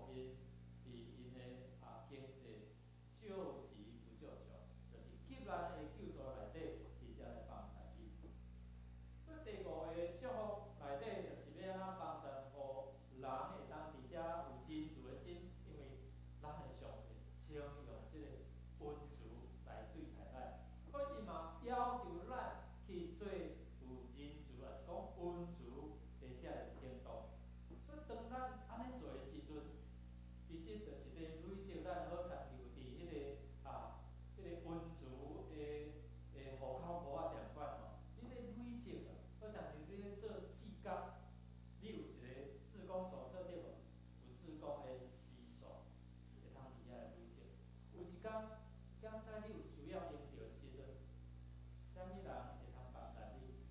予𪜶佇𪜶的經濟救急不救窮，就是急難的救助內底，佇遮來幫助伊。所以第五個祝福內底，就是欲按怎幫助，予人會當佇遮有仁慈的心，因為咱的上帝先用這个恩慈來對待咱，所以伊嘛要求咱去做有仁慈，抑是講恩慈的這个行動。所以當咱按呢做的時陣，其實就是咧累積咱好親像佇彼個恩慈的戶口簿仔相款吼，你咧累積啊，好親像你咧做志工，你有一個志工手冊對無？有志工的時數，會通佇遐來累積。有一工檢查你有需要用著的時陣，啥物人會通幫助你？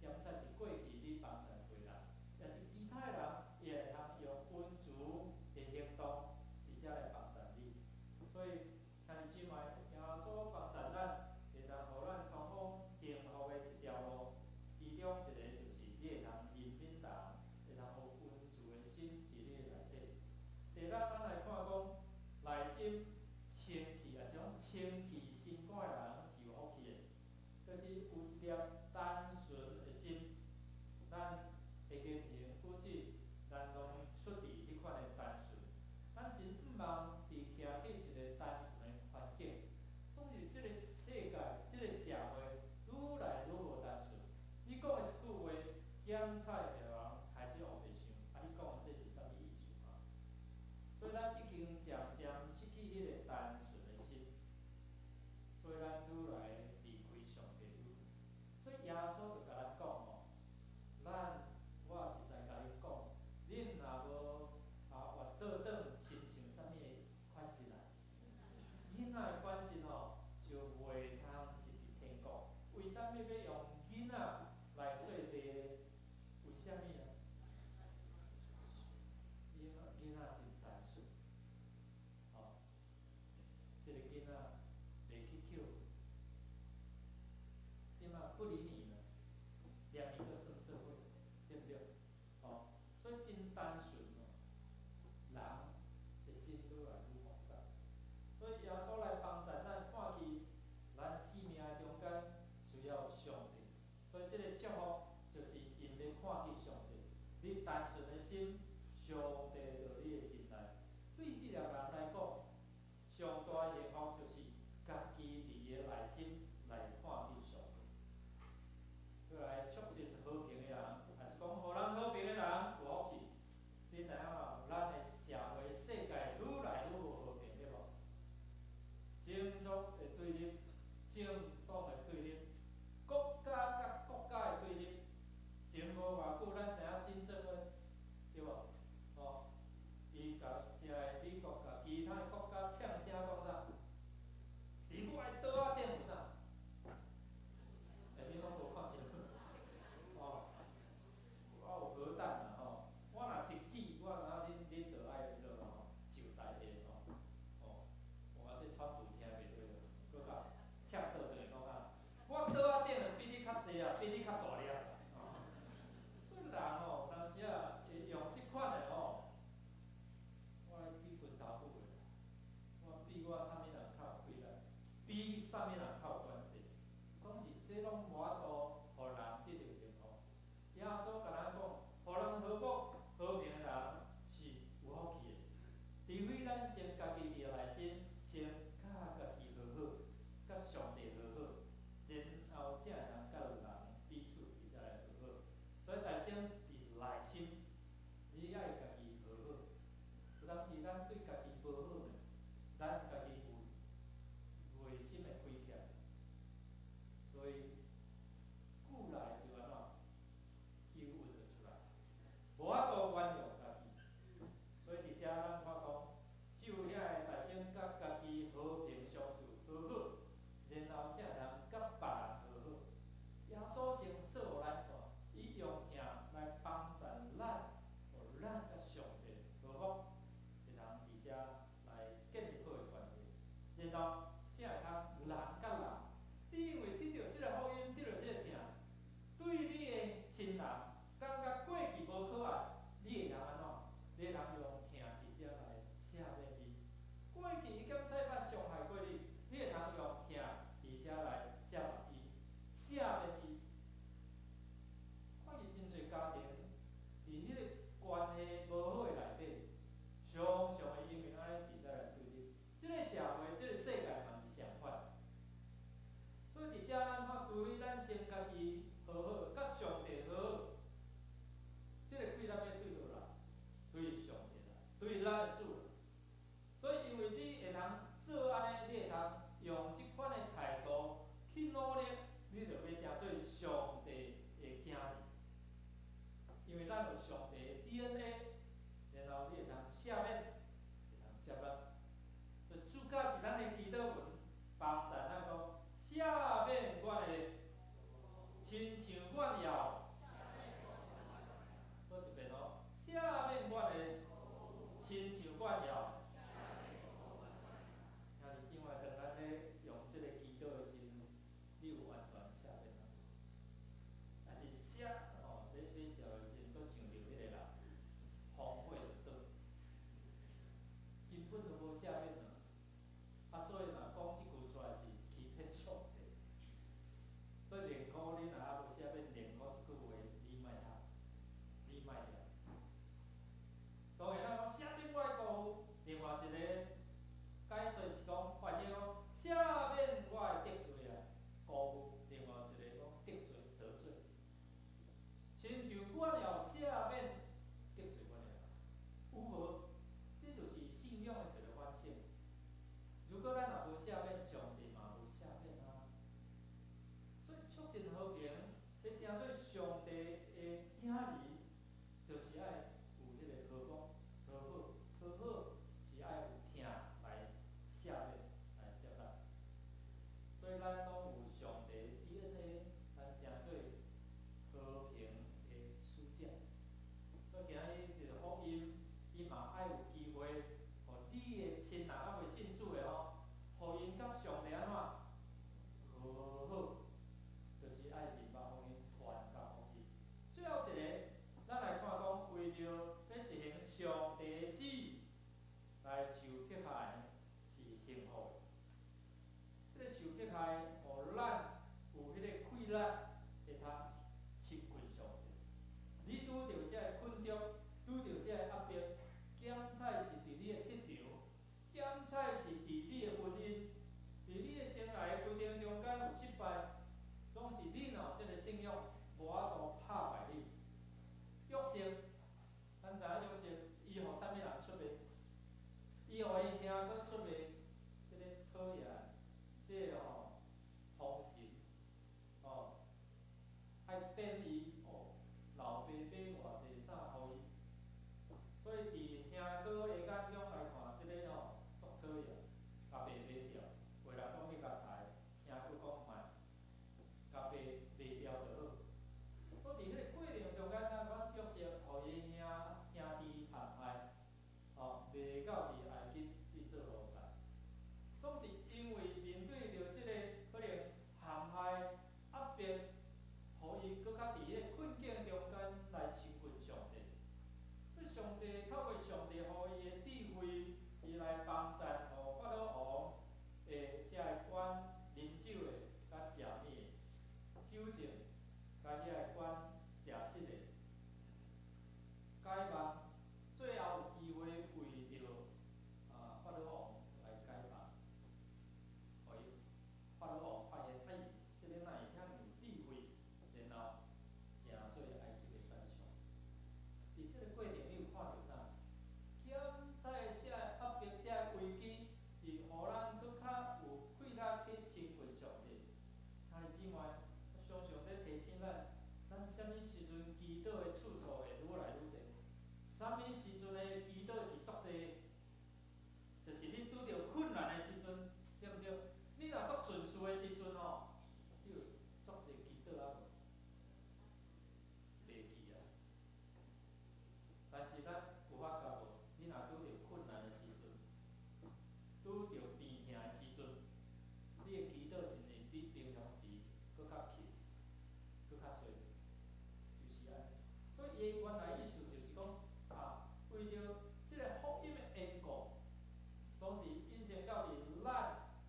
檢查是過去你幫助過人，抑是其他的人，伊會通用恩慈的行動，佇遮來幫助你。所以兄弟姊妹，耶穌幫助咱，會當予咱通往幸福的這條路。其中一個就是你會通憐憫人，會通有恩慈的心佇你的內底。第六，咱來看講內心清氣，抑是講清氣心肝的人是有福氣的，就是有一粒單純的心。咱的言行舉止，咱攏出佇彼款的單純。咱真向望佇徛佇一個單純的環境，總是這個世界、這個社會愈來愈無單純。你講的一句話，檢採的人開始烏白想，啊，你講的這是啥物意思啊？所以咱已經漸漸失去彼個單純的心，所以咱愈來離開上帝愈遠。所以耶穌就共咱講吼，我實在共恁講，恁若無活倒轉，親像啥物的款式啊？囡仔的款式吼，就袂通入佇天國。為啥物欲用囡仔來做例呢？為啥物啊？囡仔真單純，吼，這個囡仔袂去抾，這馬不理你了，連伊閣算做伙，對毋對？吼，所以真單純哦，人的心愈來愈複雜，所以耶穌來幫助咱，看見咱生命的中間需要上帝，所以這個祝福就是𪜶咧看見上帝，你單純的心，上帝佇你的心內。對彼個人來講，上大的幸福就是家己佇伊的內心來看見上帝。閣來促進和平的人，抑是講予人和平的人有福氣。你知影無？咱的社會世界愈來愈無和平，對無？種族的對立，政黨的對立，國家佮國家的對立。前無偌久，咱知影金正恩，對無？吼，伊共遮个美國共其他的國家嗆聲講啥？佇我的桌仔頂有啥？欸，恁攏無看新聞？吼，我有核彈啦吼！我若一舉，我感覺恁就愛落吼受災害吼！吼，我這川普聽袂落，閣共嗆倒轉來講啥？我桌仔頂的比你較濟啊，比你較大粒。吼，所以人吼，有當時啊會用這款的吼，我來比拳頭骨的，我比我啥物人較有氣力，比啥物人較有關係，總是這攏無法度予人得著幸福。耶穌共咱講，予人和睦和平的人是有福氣的，除非咱先家己佇內心先佮家己和好，佮上帝和好，然後才會通佮人彼此佇遮來和好。所以，大先佇內心，你愛家己和好。有當時咱對家己無好呢，咱家己有內心的虧欠。迫害，予咱有彼個氣力會通親近上帝。你拄著這个困境，拄著這個壓迫，檢採是佇你的職場，檢採是佇你的婚姻，佇你的生涯的規程中間有失敗，總是你若有這个信仰，無法度拍敗你。約瑟，咱知影約瑟，伊予啥物人出賣？伊予伊兄閣出賣，這个討厭，這个吼封神，哦，愛典伊哦，老爸買偌濟衫予伊，所以佇兄哥的眼中來看，這个吼足討厭，共爸賣掉，有人講欲共刣，兄哥講莫，共爸賣掉就好。所以佇彼个過程中間，咱講約瑟予伊兄兄弟陷害，哦，賣到佇埃及去做奴才，總是因為面對著這個可能陷害壓迫，予伊閣較佇彼个困境中間來親近上帝。所以上帝透過上帝予伊的智慧，伊來幫贊予法老王會才會管啉酒的、佮食物的、酒政，佮遐個管食食的，解夢，最後有機會為著啊法老王來解夢，予伊法老王發現，哎，這个哪會遐爾有智慧，然後成做埃及的宰相。佇這個過程，你有看著啥？檢採這个壓迫、這个危機，是予咱閣較有氣力去親近上帝。兄弟姊妹，我常常咧提醒咱，咱啥物時陣祈禱的次數會愈來愈濟？啥物時陣的祈禱是足濟？就是你拄著困難的時陣，對毋對？你若足順遂的時陣吼，你有足濟祈禱啊無？袂記啊。但是咱有發覺無？你若拄著困難的時陣，拄著病痛的時陣，你的祈禱是毋是比平常時閣較勤、閣較濟？就是按呢。所以伊的原來意思就是講，啊，為著這个福音的緣故，總是引申到佇咱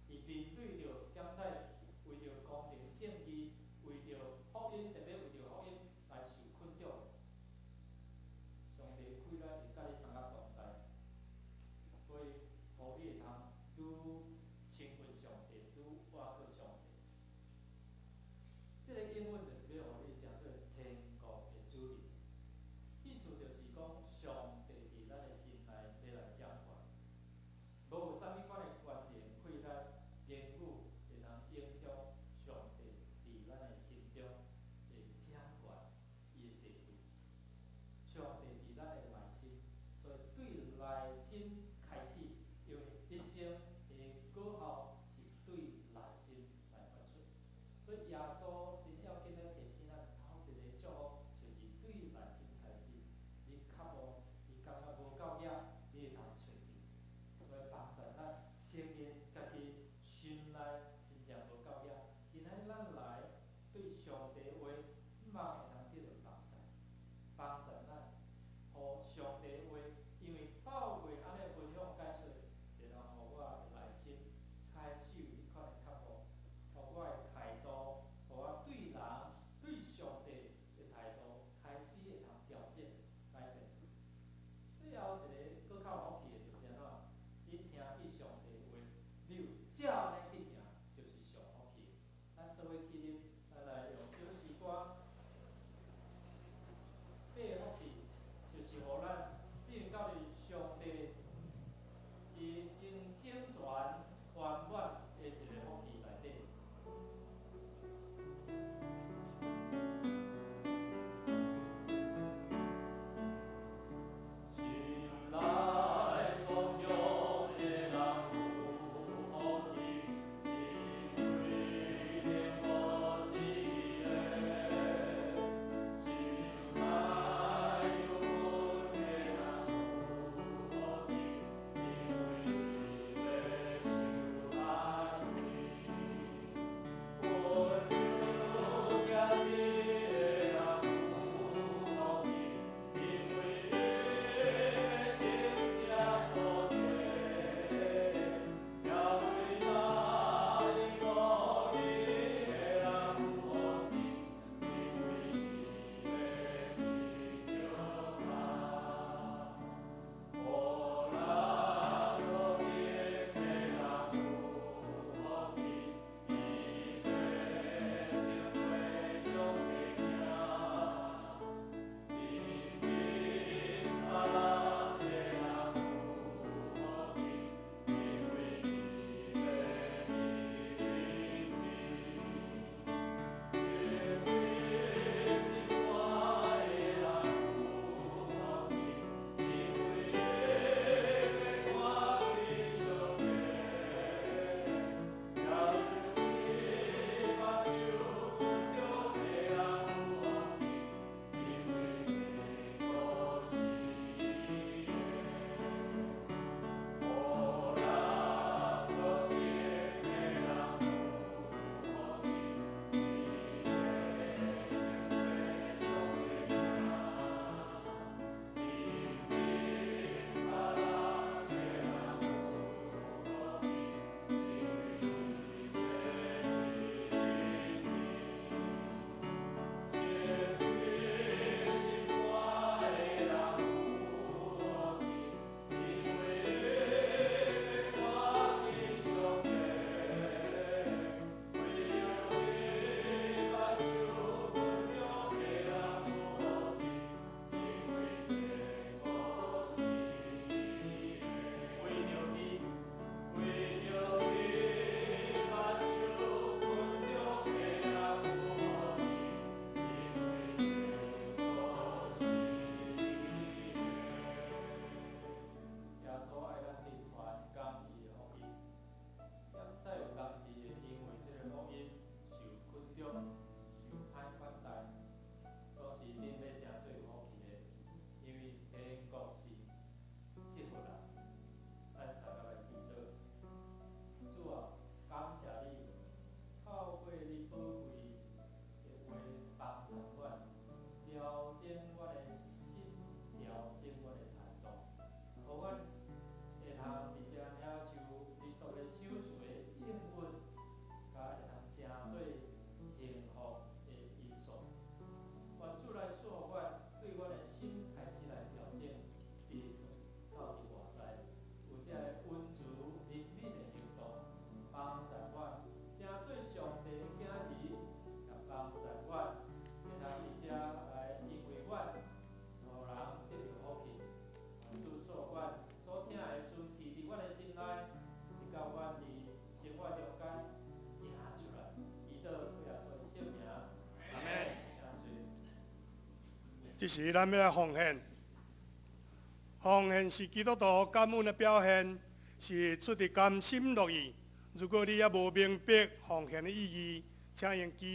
佇面對著檢採，為著公平正義，為著福音，特別為著福音來受困苦。上帝氣力會佮你相佮同在，所以予你會通愈親近上帝，愈倚靠上帝。這个應允就是欲予你成做天國的子民，意思就是講，上帝佇咱的心內欲來掌權，無有啥物款的權能、氣力、言語會通影響上帝佇咱的心中的掌權，伊的地位。上帝佇咱的內心，所以對內心開始，因為一生的果效是對內心來發出。所以耶穌真要緊咧提醒咱，頭一個祝福就是對內心開始。你渴慕，你感覺無夠額，你會通揣著。所以幫助咱承認家己心內真正無夠額。今仔日咱來對上帝話，望會通得著幫助，幫助咱，予上帝話，因為透過按呢分享解說，然後予我的內心開始有彼款的渴慕，予我的態度，予我這時咱欲來奉獻，奉獻是基督徒感恩的表現，是出自甘心樂意。如果你猶無明白奉獻的意義，請用基